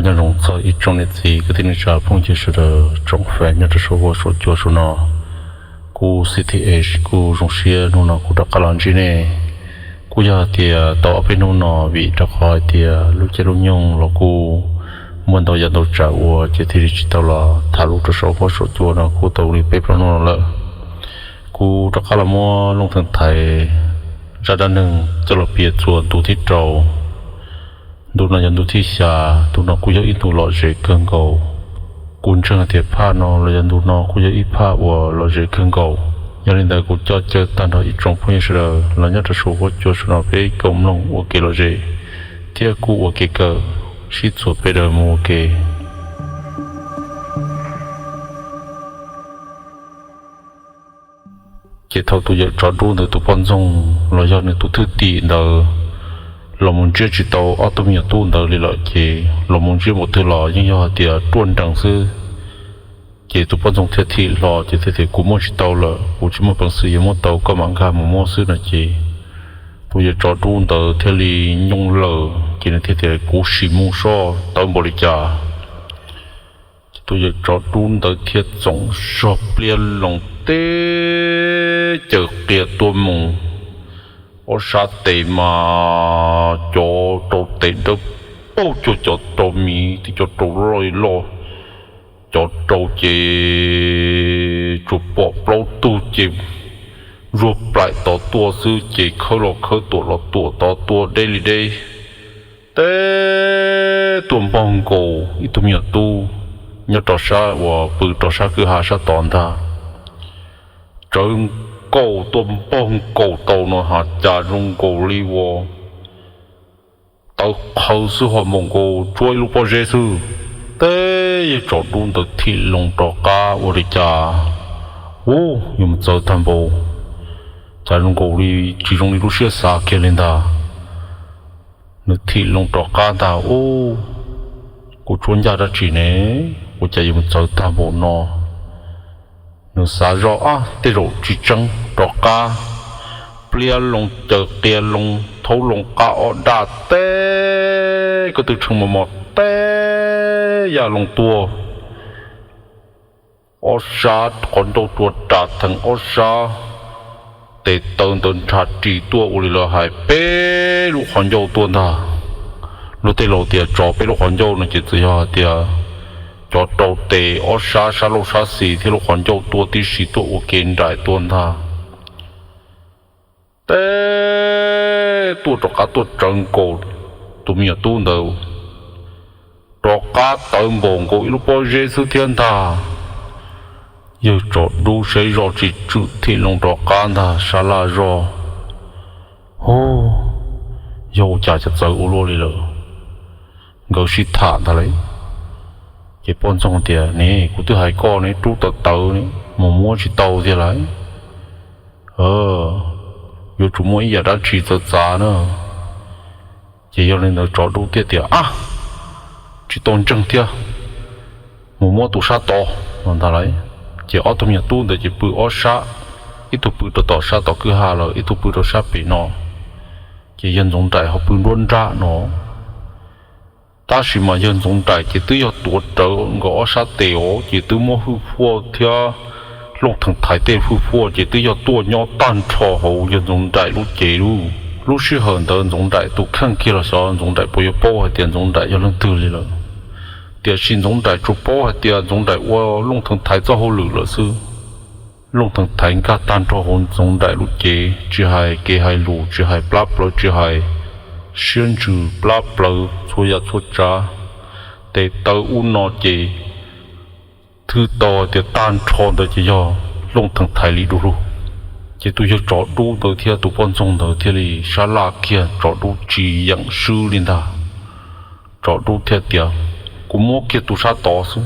Nyob zoo txog ib tsoom niam txiv kwv tij neej tsa phooj ywg sawv daws tsoom fam nyob rau saum huab saum cua saum no. Kuv C T H kuv zoo siab hnub no kuv rov qab los ntsib nej. Kuj yog hais tias tau ob peb hnub no vim rau qhov hais tias lub caij lub nyoog los kuj muaj ntau yam ntau tsav ua ces thiaj li tsis tau los tham lus rau saum huab saum cua no kuj tau li peb plaub hnub no lawm. Kuv rov qab los muab Looj Theev Thaiv zaj dab neeg coj los piav txuas ntu thib rau. Ntu no yog ntu thib xya. Ntu no kuj yog ib ntu lom zem kawg nkaus. Kuv ntseeg hais tias phaj no los yog ntu no kuj yog ib phaj uas lom zem kawg nkaus. Yog li ntawd kuv coj caw tag nrho ib tsoom phooj ywg sawv daws los nyob rau saum huab cua saum no peb koom mloog ua kev lom zem thiab kuj ua kev kawm, sib txuas peb daws mus ua ke. Ces thaum tus yawm tsov dub ntawd tus poj ntxoog los yog nws tus thwj tim ntawd los mus ntsiab tsis tau ob tug me nyuam tub ntawd li lawm ces los mus ntsiab npaum twg los yeej yog hais tias ruaj nrees xwb. Ces tus poj ntxoog thiaj thim hlo ces thiaj tias, kuv muab tsis tau lawm, kuv tsis muaj peev xwm yuav muab tau, koj mam nkag mus muab xwb no ces tus yawm tsov dub ntawd thiaj li nyooj lawm ces nws thiaj tias, kuv sim mus seb tawv npaum li cas. Ces tus yawm tsov dub ntawd thiaj txoom zog pliab loo teb caws qia tuaj mus. Ob sab tes mas cov rau tes dawb paug cuag cov rau miv thiab cov rau loj loj. Cov rau ces tsuas pom plaub tug ces zuag plaim tod tuaj xwb ces khawb los khawb tuam los tuam tod tuaj deb li deb. Teb tuaj npaug nkaus ib tug me nyuam tub nyob rau sab uas pw rau sab kwj ha sab tod ntag. Tsawv nkaus tuaj npaug nkaus tau no has cas zoo nkaus li uas tawv qhawv xwb ho npaum nkaus tsuab ib lub pob zeb xwb. Teb yawg tsov dub ntawd thim loo rov qab ua li cas, u, yuav mus txawv tag npaum, cas zoo nkaus li tsis zoo li lub siab xav kiag li ntag. Nws thim loo rov qab ntag, u, kuv tsuab ncaj dab tsi ne, ua cas yuav mus txawv tag npaum no. Nws xav zoj, ab, tej zaum tsis tseeb, rov qab pliab loo caws qia loo thaub loo qab ob daj teb, koj twb tshee mos mos teb ya loo tuaj. Ob sab qhov ncauj rua ras thees, ob sab tes taw ntawd nrhav ris tuaj ua li lawv hais peb lub qhov ncauj tuaj ntag. Luag tej laus tias tsov peb lub qhov ncauj no ces txawm yog hais tias cov rau tes ob sab, sab laug sab xis thiab lub qhov ncauj tuaj tib si tuaj ua ke nraim tuaj ntag. Teb tuaj rov qab tuaj tsawv nkaus tus me nyuam tub ntawd, rov qab tawv npaum nkaus ib lub pob zeb xwb thiab ntag. Yawg tsov dub saib zoj tsis tswm thim loo rov qab ntag sab laj zoj. Hu, yog ua cas cov txawv ua luaj li lawm. Nkawd sib tham ntag lauj. Ces poj ntxoog tias, ne, kuv twb hais koj ne, rub tawv tawv ne, mus muab tsis tau tiag lauj. Yuav tsum muaj ib yam dab tsi txawv txav na. Ces yog li ntawd tsov dub thiaj tias, ab, tsis tau ntseeg thiab, mus muab tus sab tod no ntag lauj. Ces ob tug me nyuam tub ntawd ces pw ob sab, ib tug pw rau tom sab tom kwj ha lawm, ib tug pw rau sab pem no. Ces yawg Ntxoov Nraim ho pw nruab nrab no. Tab sis mas yawg Ntxoov Nraim ces twb yog tuav rawv nkaus ob sab tes os, ces twb muab Hwj Huaj thiab Looj Theev Thaiv tej Hwj Huaj ces twb yog tuaj nyob tag nrho hauv yawg Ntxoov Nraim lub cev lauj. Lub sij hawm ntawd Ntxoov Nraim tus kheej kiag los xyov Ntxoov Nraim puas yuav paub hais tias Ntxoov Nraim yog leej twg li lawm. Tiam sis Ntxoov Nraim tsuas paub hais tias Ntxoov Nraim ua Looj Theev Thaiv txoj hauj lwm lawm xwb. Looj Theev Thaiv nkag tag nrho hauv Ntxoov Nraim lub cev, tsis hais kev hais lus, tsis hais plab plawv, tsis hais siab ntsws plab plawv txhua yam txhua tsav, tes taw ub no ces thwj tau hais tias tag nrho ntawd ces yog Looj Theev Thaiv li du lug. Ces tus yawg tsov dub ntawd thiab tus poj ntxoog ntawd thiaj li sab laj kiag, tsov dub tsis yeem swb li ntag. Tsov dub thiaj tias, kuv muab kiag tus sab tod xwb.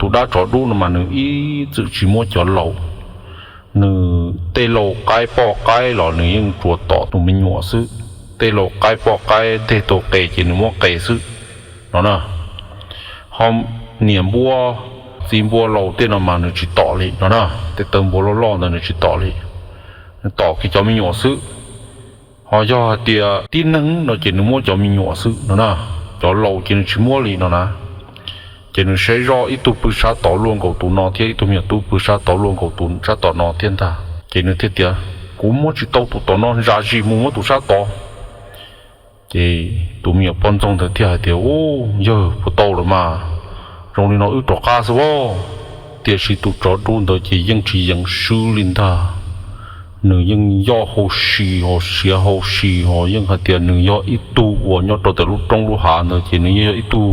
Tus dab tsov dub no mas nws ib txwm tsis muab cov laus. Nws tej laus qaib poj qaib los nws yeej tsuas tom tus me nyuam xwb. Tej laus qaib poj qaib tej tau qe ces nws muab qe xwb no na. Ho niam npua, txiv npua laus tej no mas nws tsis tom li no na. Tej taw npua loj loj ntawd nws tsis tom li. Nws tom kiag cov me nyuam xwb. Ho yog hais tias tib neeg no ces nws muab cov me nyuam xwb no na. cov laus ces nws tsis muab li no na. Ces nws saib zoj ib tug pw sab tod luaj nkaus tus no thiab ib tug me nyuam tub pw sab tod luaj nkaus tus sab tom no thiab ntag. Ces nws thiaj tias, kuv muab tsis tau tus tom no, zam zis mus muab tus sab tod. Ces tus me nyuam poj ntxoog ntawd thiaj hais tias, u, yawg, puas tau lawm mas, zoo li no wb rov qab xwb as. Tiam sis tus tsov dub ntawd ces yeej tsis yeem swb li ntag. Nws yeej yoj hau si ho siav hau si ho yeej hais tias nws yog ib tug uas nyob rau ntawm lub roob lub hav ntawd ces nws yeej yog ib tug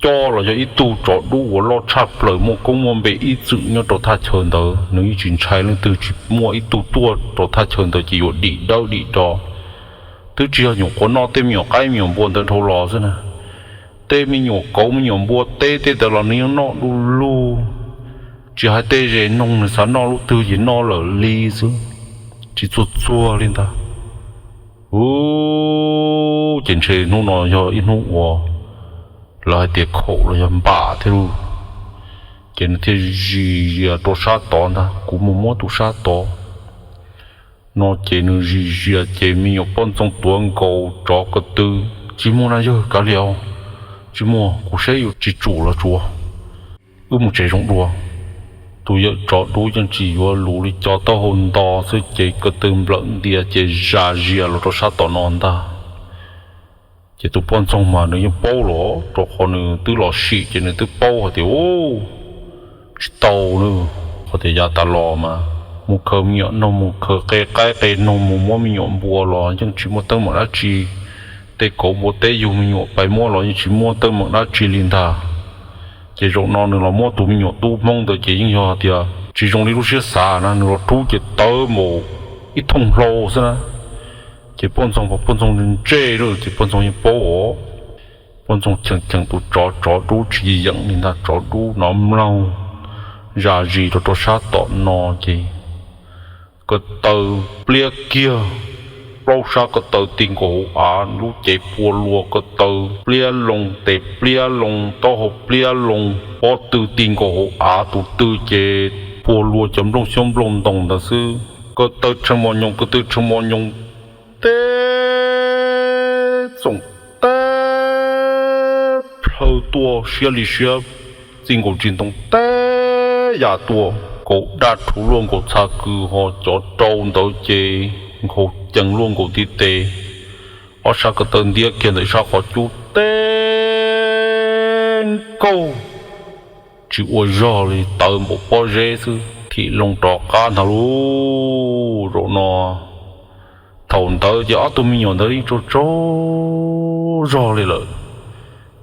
coj los yog ib tug tsov dub uas loj tshaj plaws muaj koob muaj npe ib txwm nyob rau thaj chaw ntawd. Nws yeej tsis ntshai leej twg, tsis muaj ib tug tuaj rau thaj chaw ntawd ces yuav dim dawb dim do. Twb tsis yog nyuam qhuav noj tej me nyuam qaib me nyuam npua ntawd dhau los xwb na, tej me nyuam kauv me nyuam npua teb tej ntawd los nws yeej noj du lug. Tsis hais tej zes noog nws xav noj lub twg ces noj lawm li xwb, tsis txuag txuag li ntag. U, ces ntshe hnub no yog ib hnub uas lawv hais tias khaum los yog npam thiab lauj. Ces nws thiaj zis zias rau sab tod ntag, kuv mus muab tus sab tod no. Ces nws zis zias ces me nyuam poj ntxoog tuav nkaus tsov ko tw, tsis muaj na yawg, kav liam, tsis muaj, kuv saib yuav tsis tsum los tsuav, wb mus tsev zoo dua. Tus yawm tsov dub yeej tsis yuav lus li, co taub hau nto xwb ces ko tw nplawm ntias ces zis zias los rau sab tom no ntag. Ces tus poj ntxoog mas nws yeej paub los, rau qhov nws twb los sim ces nws twb paub hais tias, u, tsis tau nws, qhov tias yav tas los mas mus khaws me nyuam noog mus khaws qe qaib qe noog mus muab me nyuam npua los yeej tsis muaj teeb meem dab tsi. Tej kauv npua teb yug me nyuam pais muab los yeej tsis muaj teeb meem dab tsi li ntag. Ces zaum no nws los muab tus me nyuam tub hmoob ntawd ces yeej yog tias tsis zoo li lub siab xav na, nws los rub ces tawv npaum ib thooj hlau xwb na. Ces poj ntxoog, poj ntxoog ntsej lawm ces poj ntxoog yeej paub os. Poj ntxoog cheem cheem tus tsov, tsov dub tsis yeem li ntag, tsov dub nov mloog zis zias rau rau sab tom no ces ko taw pliab kiag, plaub sab ko taw ti nkaus hauv av, lub cev pua luas, ko taw pliab loo, tes pliab loo, taub hau pliab loo, pob tw ti nkaus hauv av, tus tw ces pua luas cov nplooj xyoob nplooj ntoos ntawd xwb. Ko taw tshee mos nyoos, ko tw tshee mos nyoos, teb txoom teb plhaw tuaj siab li siab, txij nkaus tsis ntoo teb yam tuaj, kaus daj rhuv luaj nkaus txha kws ho cov rau ntawd ces nkhaus cees luaj nkaus ntiv tes. Ob sab ko taw ntiab kiag ntawm sab qhov cub teb nkaug, tsis ua zog li, tawv npaum pob zeb xwb, thim loo rov qab ntag lauj. Zaum no, thaum ntawd ces ob tug me nyuam ntawd yeej tsaug tsaug zog li lawm,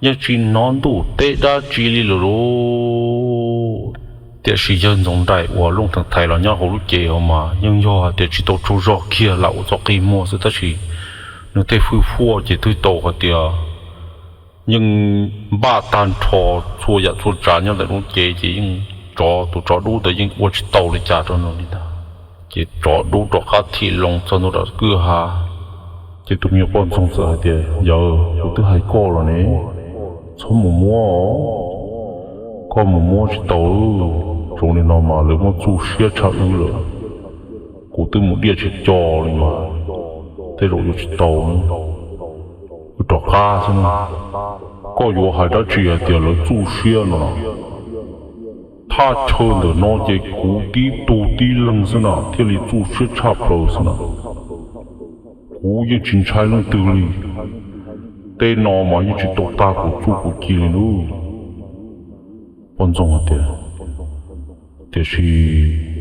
yeej tsis hnov ntuj teb dab tsi li lawm lauj. Tiam sis yawg Ntxoov Nraim uas Looj Theev Thaiv los nyob hauv lub cev hauv mas yeej yog hais tias tsis tau tsaug zog kiag lam ua txoj qig muag xwb, tab sis nws tej fwj fuaj ces twb tau hais tias yeej npaj tag nrho txhua yam txhua tsav nyob ntawm lub cev ces yeej tsov, tus tsov dub ntawd yeej ua tsis tau li cas rau nws li ntag. Ces tsov dub rov qab thim loo txog ntua nram kwj ha, ces tus me nyuam poj ntxoog txawm hais tias, yawg, kuv twb hais koj los ne, txhob mus muab, koj mus muab tsis tau, zoo li no mas lawv muaj txuj siab tshaj wb lawm. Kuv twb mus diaj tsis co li mas tej zaum yuav tsis tau, wb rov qab xwb na. Koj yuav hais dab tsi hais tias lawv txuj siab no? Thaj chaw ntawm no ces kuv tib tug tib leeg xwb na thiaj li txuj siab tshaj plaws xwb na. Kuv yeej tsis ntshai leej twg li. Tej no mas yeej tsis tau tag kuv txuj kuv ci li nawb. Poj ntxoog hais tias, tiam sis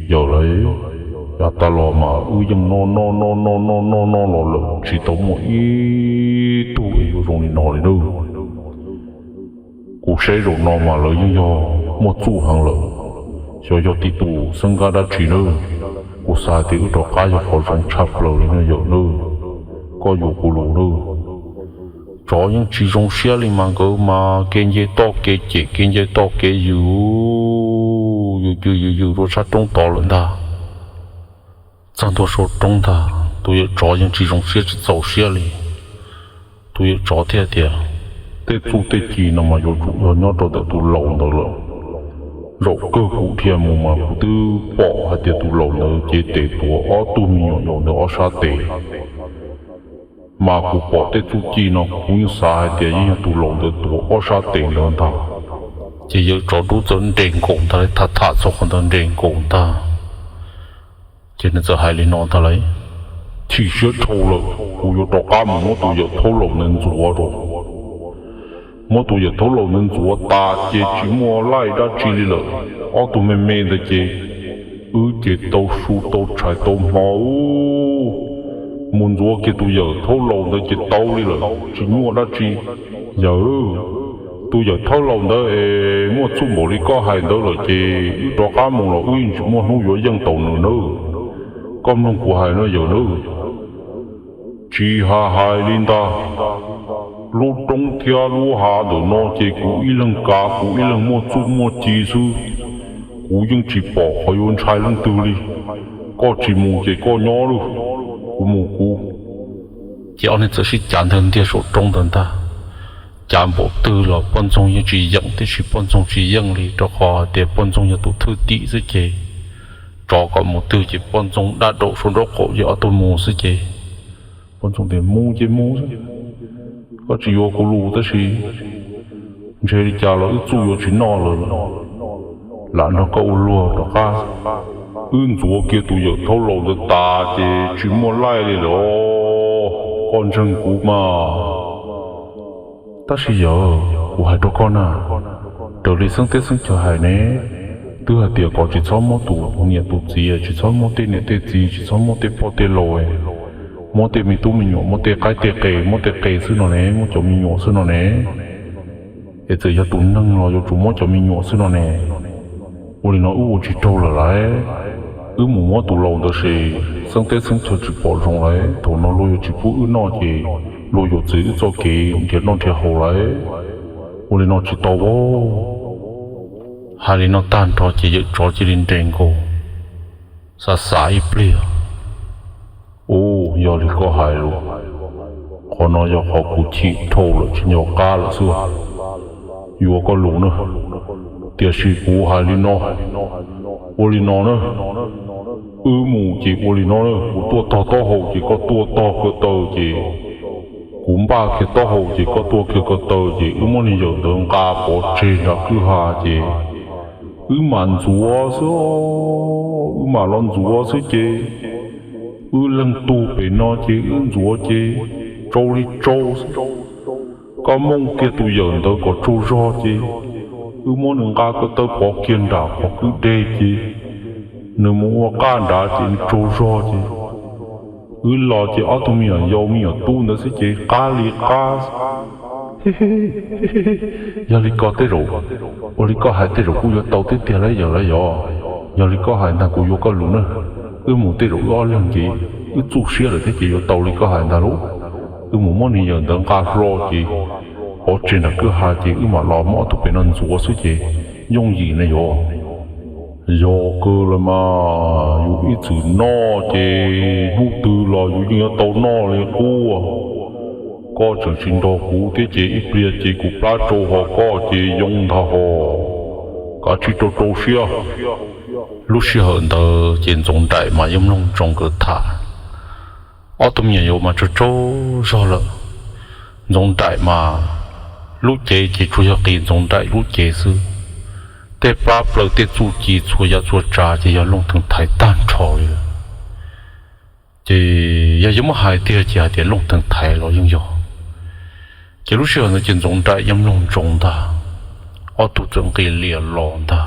yawg lauj, yav tas los mas wb yeej noj noj noj noj noj noj noj los lawm tsis tau muaj ib tug es yuav zoo li no li nawb. Kuv saib zaum no mas lawv yeej yog muaj txuj heev lawm, xyov yog tib tug xeeb nkab dab tsi nawb. Kuv xav hais tias wb rov qab yog qhov zoo tshaj plaws li no yawg nawb. Koj yuav kuv lus nawb. Tsov yeej tsis zoo siab li mas nkawd mas kev nce toj kev cem kev nce toj kev yws, yws yws yws yws rau sab roob tod lawm ntag. Txog ntua saum roob ntag, tus yawm tsov yeej tsis zoo siab tsis txaus siab li. Tus yawm tsov thiaj tias, tej txuj tej ci no mas yuav tsum yog nyob rau ntawm tus laus ntawd lawm. Zaum kawg kuv dhia mus mas kuv twb pom hais tias tus laus ntawd cev tes tuav ob tug me nyuam yaus ntawd ob sab tes. Mas kuv pom tej txuj ci no kuv yeej xav hais tias yeej yog tus laus ntawd tuav ob sab tes ntawd ntag. Ces yawm tsov dub txawm nres nkaus ntag, tham tham txog qhov ntawd nres nkaus ntag. Ces nws txawm hais li no ntag lauj: Chim siab dhau lawm, kuv yuav rov qab mus muab tus yawm thaub laus ntawd ntxuav rau. Muab tus yawm thaub laus ntawd ntxuav tas ces tsis muaj laij dab tsi li lawm. Ob tug me me ntawd ces wb ces tau su tau tshais tau hmo mus ntxuav kiag tus yawm thaub laus ntawd ces tau li lawm, tsis nyuaj dab tsi. Yawm, tus yawm thaub laus ntawd es muaj txuj npaum li koj hais ntawd lawm ces wb rov qab mus los wb yeej tsis muaj hnub yuav yeej tau nws nawb. Koj mloog kuv hais no yawm nawb. Tsis hais hais li ntag, lub roob thiab lub hav ntawm no ces kuv ib leeg kav kuv ib leeg muaj txuj muaj ci xwb. Kuv yeej tsis pom qhov yuav ntshai leej twg li. Koj tsis mus ces koj nyob lawm, kuv mus kuv. Ces ob neeg txawm sib cav ntawg ntiag saum roob ntawd ntag. Cav npaum twg los poj ntxoog yeej tsis yeem, tiam sis poj ntxoog tsis yeej li rau qhov hais tias poj ntxoog yog tus thwj tim xwb ces tsov kom mus twg ces poj ntxoog dab daum saum nraub qaum ces ob tug mus xwb ces poj ntxoog tias mus ces mus xwb, koj tsis yuav kuv lus tab sis ntshe li cas los wb txuj yuav tsis noj lawm, lam nrog koj ua luag rov qab. Wb ntxuav kiag tus yawm thaub laus ntawd tas ces tsis muaj laij li lawm, koj ntseeg kuv mas. Tab sis yawm, kuv hais rau koj na, raws li xeeb teb xeeb chaw hais ne, twb hais tias kom tsis txhob muab tus niam tus txiv, tsis txhob muab tej niam tej txiv, tsis txhob muab tej poj tej laus, muab tej me tub me nyuam, muab tej qaib tej qe, muab tej qe xwb no ne, muab cov me nyuam xwb no ne. Es txawm yog tus neeg los yuav tsum muab cov me nyuam xwb no ne. Ua li no wb ua tsis raug lawm lauj. Wb mus muab tus laus ntawd ces xeeb teb xeeb chaw tsis pom zoo lauj, thaum no luag yuav tsis pub wb noj ces luag yuav txwv wb txoj kev nrhiav noj nrhiav haus lauj. Ua li no tsis tau as. Hais li no tag nrho ces yawm tsov cia li nres nkaus, xav xav ib pliag. Ub, yog li koj hais los, qhov no yog qhov kuv chim dhau lawm tsis nco qab lawm xwb. Yuav koj lus na, tiam sis kuv hais li no, ua li no na, wb mus ces ua li no na, kuv tuaj tog taub hau ces koj tuaj tog ko taw ces, kuv npaj kiag taub hau ces koj tuaj kiag ko taw ces wb muab niag yawm ntawd nqa pov tseg nram kwj ha ces wb mam ntxuav xwb, wb mam los ntxuav xwb ces wb leeg tug pem no ces wb ntxuav ces tsau li tsau xwb. Koj mooj kiag tus yawm ntawd kom tsaug zog ces wb muab nws nqa ko taw pov kiag nram qhov kwj deg ces nws mus ua qaj nrad ces nws tsaug zog ces wb los ces ob tug me nyuam yaus me nyuam tub ntawd xwb ces qab li qab. Yog li koj tej zaum, ua li koj hais tej zaum kuj yuav tau tiag tiag lauj yawm lauj yog. Yog li koj hais ntag kuv yuav koj lus na, wb mus tej zaum wb ob leeg ces wb txuj siab lawm thiab ces yuav tau li koj hais ntag lauj. Wb mus muab niag yawm ntawd nqa hlo ces pov tseg nram kwj ha ces wb mam los muab ob tug pem no ntxuav xwb ces yooj yim na yog. Yog kawg los mas yus ib txwm noj ces hnub twg los yus yeej yuav tau noj li qub. Koj tseem tsis nrog kuv thiab ces ib pliag ces kuv plab tsau ho koj ces yoo ntag ho. Kav tsij rau rau siab. Lub sij hawm ntawd ces Ntxoov Nraim mas yeej mloog ntsoov nkawd tham. Ob tug me nyuam yaus mas tsaug tsaug zog lawm. Ntxoov Nraim mas lub cev ces tsuas yog qiv Ntxoov Nraim lub cev xwb. Tej plab plaws tej txuj ci txhua yam txhua tsav ces yog Looj Theev Thaiv tag nrho li lawm. Ces yog yuav muab hais tiag ces hais tias Looj Theev Thaiv los yeej yog. Ces lub sij hawm ntawd ces Ntxoov Nraim yeej mloog ntsoov ntag, ob tug txawm nqis lias los ntag.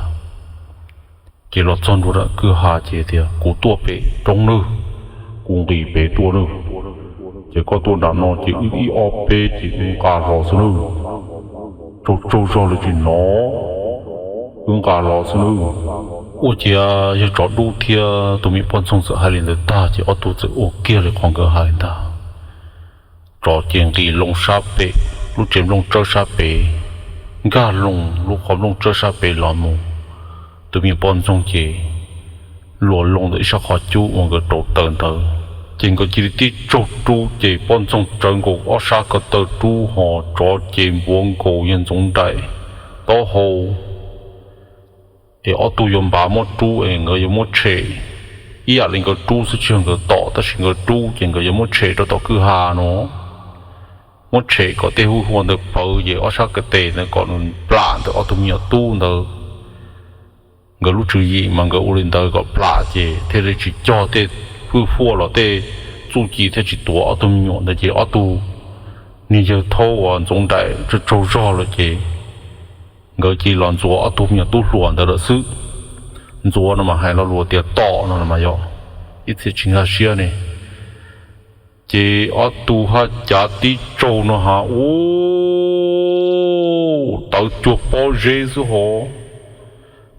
Ces los txog ntua nram kwj ha ces tias kuv tuaj pem roob nawb, kuv nqis pem tuaj nawb. Ces koj tuaj nram no ces wb ib ob peb ces wb nqa los xwb nawb. Tsaug tsaug zog lawm tsis hnov, wb nqa los xwb nawb. Ua ciav yawg tsov dub thiab tus me poj ntxoog txawm hais li ntawd tag ces ob tug txawm ua kiag li qhov nkawd hais ntag. Tsov ces nqis loo sab pem lub tsev nplooj tsawb sab pem, nkag loo lub qhov nplooj tsawb sab pem los mus. Tus me poj ntxoog ces luas loo ntawm ib sab qhov cub uas nkawd rauv taws ntawd, ces nkawd cia li tib tsaug rub ces poj ntxoog tsawv nkaus ob sab ko taw rub ho tsov ces npuav nkaus yawg Ntxoov Nraim taub hau. Es ob tug yuav npav muab rub es nkawd yuav muab tshem, ib yam li nkawd rub xwb tsis yog nkawd tom tab sis nkawd rub ces nkawd yuav muab tshem rau tom kwj ha no. muab tshem kom tej hwj huaj ntawd plawv ces ob sab ko tes ntawd kom nws plam ntawm ob tug me nyuam tub ntawd. Nkawd lub tswv yim mas nkawd ua li ntawd kom plam ces thiaj li tsis cog tej hwj huaj los tej txuj ci thiaj tsis tuav ob tug me nyuam ntawd ces ob tug niag yawg thaub uas Ntxoov Nraim tsaug tsaug zog lawm ces nkawd cia li los ntxuav ob tug me nyuam tub hluas ntawd lawm xwb. Ntxuav no mas hais lo lus tias tom no mas yog ib txhia tsis nkag siab ne. Ces ob tug haj cav tib tsaug no ha, ub, tawv cuag pob zeb xwb hov.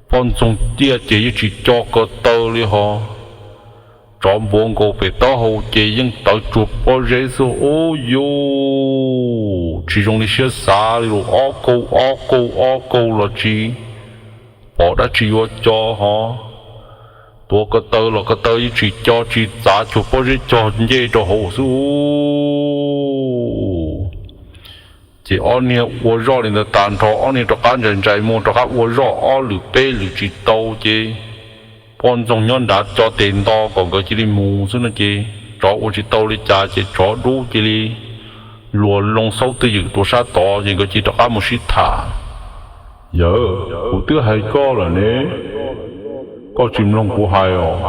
Poj ntxoog ciaj ces yeej tsis co ko taw li hov. Tsov npuav nkaus pem taub hau ces yeej tawv cuag pob zeb xwb ub yus. Tsis zoo li siab xav li lus ob kaug ob kaug ob kaug los tsis pom dab tsi yuav co hov. Tuav ko taw los ko taw yeej tsis co tsis txav cuag pob zeb cog ncej rau hauv xwb ub. Ces ob niag ua zoj li ntawd tas nrho ob niag rov qab ntsais ntsais muag rov qab ua zoj ob lwm peb lwm tsis tau ces poj ntxoog nyob nrad co tes nto kom nkawd cia li mus xwb no ces tsov ua tsis tau li cas ces tsov dub cia li luag loo xaub twj ywm rau sab tod ces nkawd cia li rov qab mus sib tham. Yawg, kuv twb hais koj lawm ne, koj tsis mloog kuv hais os.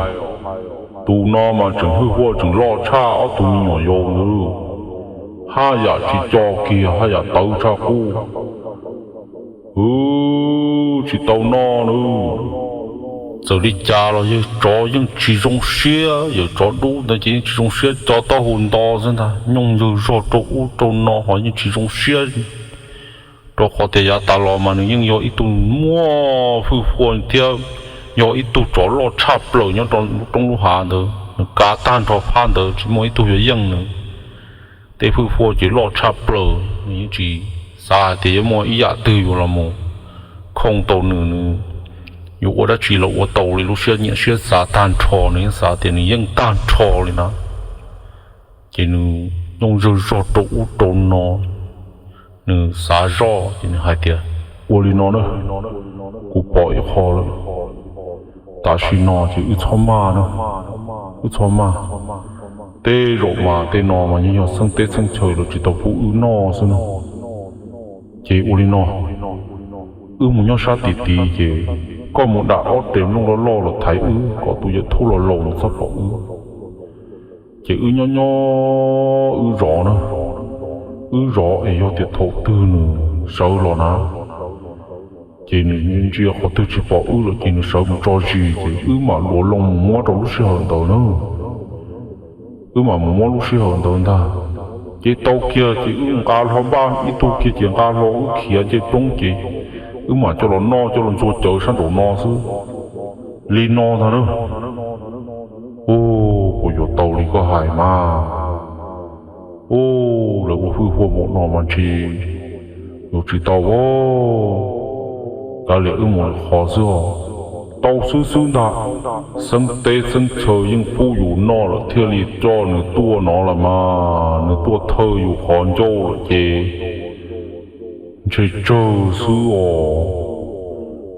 Tus no mas tseem hwj huaj tseem loj tshaj ob tug me nyuam yaus ntawd, haj yam tsis co kiag haj yam tawv tshaj qub. Wb tsis tau noj nawb. Txawm li cas los yawg tsov yeej tsis zoo siab, yawg tsov dub ntawd ces yeej tsis zoo siab, co taub hau nto xwb ntag, nyooj yawg zog rau ub rau no ho yeej tsis zoo siab. Rau qhov tias yav tas los mas nws yeej yog ib tug muaj hwj huaj thiab yog ib tug tsov loj tshaj plaws nyob rau lub roob lub hav ntawd, nws kav tag nrho phab ntawd tsis muaj ib tug yuav yeej nws. Tej hwj huaj ces loj tshaj plaws, nws yeej tsis xav hais tias yuav muaj ib yam twg yuav los mus khooj tau nws, nws yuav ua dab tsi los ua tau li. Lub siab nyiam siab xav tag nrho, nws yeej xav tias nws yeej tag nrho li na. Ces nws nyooj zog zog rau ub rau no, nws xav zoj ces nws hais tias, ua li no na, kuv pom ib qho lawm. Tam sim no ces wb txhob maj na, wb txhob maj. Tej zaum mas tej no mas yeej yog xeeb teb xeeb chaw los tsis tau pub wb noj xwb na. Ces ua li no, wb mus nyob sab tid tid ces koj mus dam ob res nplooj loj loj los thaiv wb kom tus yawm thaub laus laus nws txhob pom wb. Ces wb nyob nyob wb zov na, wb zov es yog tias thaum twg nws sawv los na, ces nws ntsia qhov twg tsis pom wb lawm ces nws sawv mus tso zis ces wb mam luas loo mus muab rau lub sij hawm ntawd na. Wb mam mus muab lub sij hawm ntawd ntag. Ces tau kiag ces wb nqa hlo npaj ib tug kiag ces nqa hlo wb khiav nce roob ces wb mam coj los noj coj los ntxuag cawv sab nraum no xwb. Li no ntag na. Ub, puas yuav tau li koj hais mas? Ub, lawv ua hwj huaj npaum no mas ntshe yuav tsis tau os. Kav liam wb mus lwm qhov xwb os. Tau xwb xwb ntag. Xeeb teb xeeb chaw yeej pub yus noj lawm thiaj li coj nws tuaj no los mas, nws tuaj thawj yus qhov ncauj lawm ces ntshe tsawg xwb os.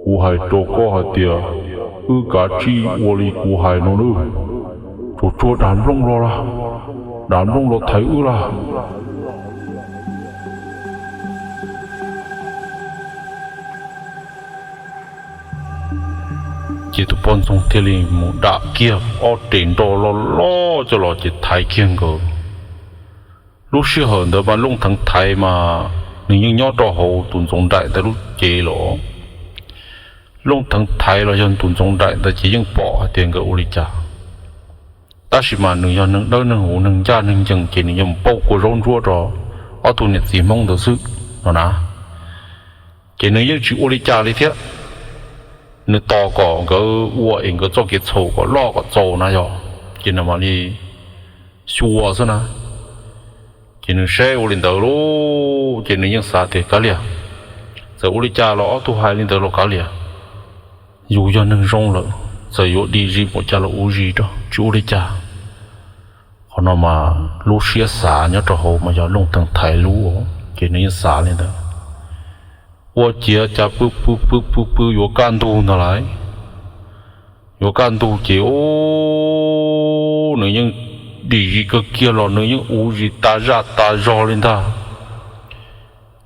Kuv hais rau koj hais tias wb kav tsij ua li kuv hais no nawb. Tsuag tsuag dam nplooj los lawm, dam nplooj los thaiv wb lawm. Ces tus poj ntxoog thiaj li mus dam kiag ob res nroj loj loj coj los ces thaiv kiag nkawd. Lub sij hawm ntawd mas Looj Theev Thaiv mas nws yeej nyob rau hauv tus Ntxoov Nraim ntawd lub cev los. Looj Theev Thaiv los yog tus Ntxoov Nraim ntawd ces yeej pom hais tias nkawd ua li cas, tab sis mas nws yog neeg dawb neeg huv neeg ncaj neeg ncees ces nws yeej mus pauj kua zaub ntsuab rau ob tug niam txiv Hmoob ntawd xwb no na. Ces nws yeej tsis ua li cas li thiab, nws tos kom nkawd ua es nkawd txoj kev txhaum kom loj kom txaus na yog, ces nws mam li xyuas xwb na. Ces nws saib ua li ntawd lauj, ces nws yeej xav tias kav liam, txawm ua li cas los ob tug hais li ntawd los kav liam, yus yog neeg zoo lawm, txawm yuav dim zis npaum cas los ua zis rau tsis ua li cas. Qhov no mas lub siab xav nyob rau hauv mas yog Looj Theev Thaiv lub, ces nws yeej xav li ntawd. Ua ciav cas pw pw pw pw pw yuav kaj ntug ntag lauj. Yuav kaj ntug ces nws yeej dim zis kawg kiag los nws yeej ua zis tas zaj tas zog li ntag.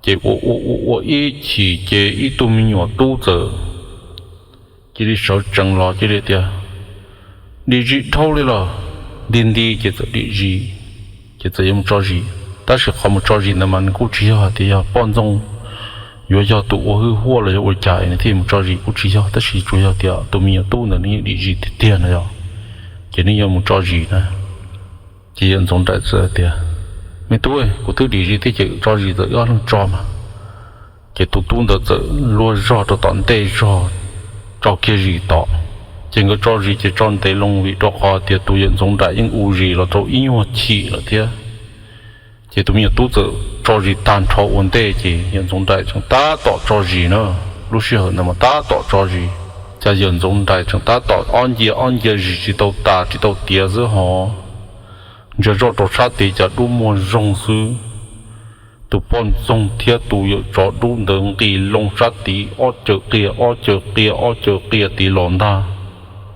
Ces ua ua ua ua ib chim ces ib tug me nyuam tub txawm cia li sawv tsees los cia li tias, dim zis dhau li los. Nti nti ces txawm dim zis, ces txawm yuav mus tso zis. Tab sis qhov mus tso zis ntawd mas nws kuj tsis yog hais tias yog poj ntxoog yuav yog tus ua hwj huaj los yog ua cas nws thiaj mus tso zis, kuj tsis yog, tab sis tsuas yog tias tus me nyuam tub ntawd nws yeej dim zis tiag tiag no yog, ces nws yuav mus tso zis na. Ces yawm Ntxoov Nraim txawm tias, me tub, kuv twb dim zis thiab ces tso zis txawm wb ob leeg tso mas. Ces tus tub ntawd txawm luag zog rau tom ntej zog tso kiag zis tod. Ces nkawd tso zis ces tso ntev loo vim rau qhov tias tus yawm Ntxoov Nraim yeej u zis los tau ib nyuag chim lawm thiab. Ces tus me nyuam tub txawm tso zis tag nrho ua ntej ces yawm Ntxoov Nraim tseem tab tom tso zis na. Lub sij hawm ntawd mas tab tom tso zis, cas yawm Ntxoov Nraim tseem tab tom ob ncia ob ncia zis tsis tau tas tsis tau tiav xwb hos, ntsia zoj rau sab tid cas dub muag zoog xwb. Tus poj ntxoog thiab tus yawm tsov dub ntawd nqis loo sab tid ob caws qia ob caws qia ob caws qia tid los ntag.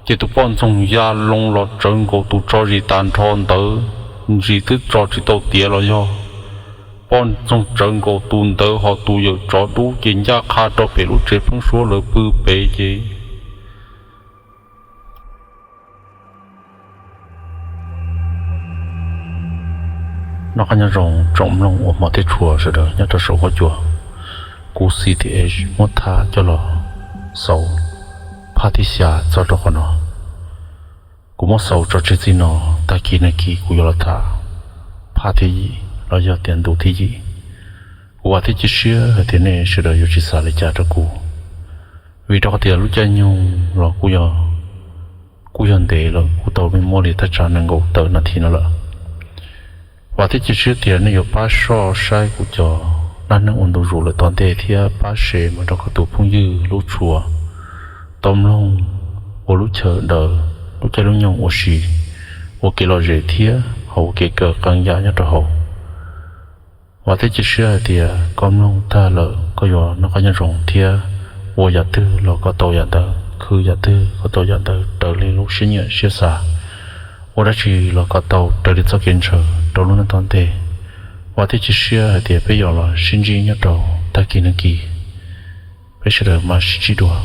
Ces tus poj ntxoog ya loo los tsawv nkaus tus tso zis tas nrho ntawd, zis twb tso tsis tau tiav los yog. Poj ntxoog tsawv nkaus tus ntawd hos tus yawm tsov dub ces ncaj qha rau pem lub tsev pheeb suab lawv pw pem ces Noj qab nyob zoo tsoom mloog uas hmov thiab tshua sawv daws nyob rau saum huab cua. Kuv C T H muab tham coj los xaus phaj thib xya txog rau qhov no. Kuv muab xaus tso tseg txij no, tag kis nag kis kuv yuav los tham phaj thib yim los yog tias ntu thib yim. Kuv vam thiab cia siab hais tias nej sawv daws yuav tsis xav li cas rau kuv, vim rau qhov tias lub caij nyoog los kuj yog ntev lawm, kuj tau muaj li thaj tsam nees nkaum tawm nas this no lawm. Vam thiab cia siab tias nej yuav pab soj saib kuv cov dab neeg ua ntu zus lawm tom ntej thiab pab share mus rau koj tus phooj ywg lub tshua tau mloog ua lub chaw daws lub caij lub nyoog ua si, ua kev lom zem thiab ho ua kev kawm qee yam nyob rau hauv. Vam thiab cia siab hais tias koj mloog tag lawm koj yuav noj qab nyob zoo thiab ua yam twg los koj tau yam ntawd, khwv yam twg koj tau yam ntawd raws li lub siab nyiam siab xav, ua dab tsi los koj tau raws li txoj kev ntshaw rau lub neej tom ntej. Vam thiab cia siab hais tias peb yuav los sib ntsib nyob rau tag kis nag kis, peb sawv daws mam sib ntsib dua.